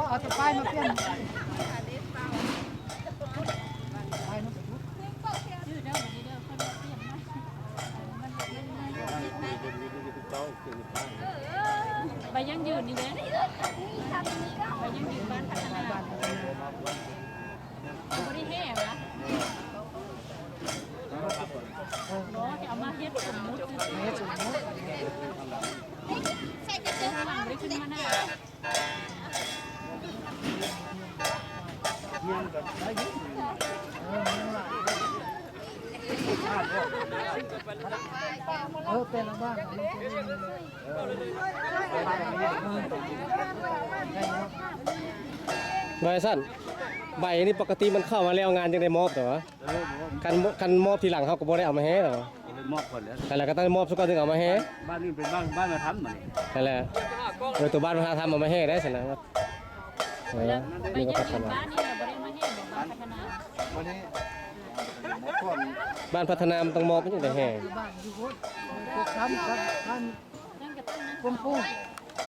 ເອົາແຕ່ປ້າຍມາປ່ຽນ ປ້າຍມັນ ໃບຢັ້ງຢືນນີ້ເດ້ ໃບຢັ້ງຢືນບ້ານພັດທະນາ ບໍ່ໄດ້ແຫ່ຫວາ ບໍ່ ຊິເອົາມາເຮັດສົມມຸດ ເຮັດສົມມຸດ ໃສ່ກະເຈິງ ບໍ່ໄດ້ຂຶ້ນມາໜ້າ ເອີ ແຕ່ລະບ້ານ ວ່າຊັ້ນ ໃບນີ້ປົກກະຕິມັນເຂົ້າມາແລ້ວງານຈັ່ງໄດ້ມອບ ແຕ່ວ່າ ເອີ ບໍ່ ຄັນ ຄັນມອບທີຫຼັງເຮົາກໍບໍ່ໄດ້ເອົາມາແຫ່ດອກ ເອົາໄປມອບກ່ອນແລ້ວ ຫັ້ນແຫຼະ ກໍຕ້ອງມອບຊະກ່ອນຈຶ່ງເອົາມາແຫ່ ບ້ານອື່ນເປັນບ້ານ ບ້ານມາທຳບັດນີ້ ຫັ້ນແຫຼະ ເອີ ໂຕບ້ານມາທຳເອົາມາແຫ່ໄດ້ຊັ້ນນະ ເອີ ໃບ ມັນກໍພັດທະນາ ບ້ານນີ້ບໍ່ໄດ້ມາແຫ່ບໍ່ ບ້ານພັດທະນາ ບັດນີ້ ບ້ານພັດທະນາມັນຕ້ອງມອບມັນຈຶ່ງໄດ້ແຫ່ ບ້ານຢູ່ພຸ້ນ ພວກທຳ ທຳ ທຳ ຄົນປູກ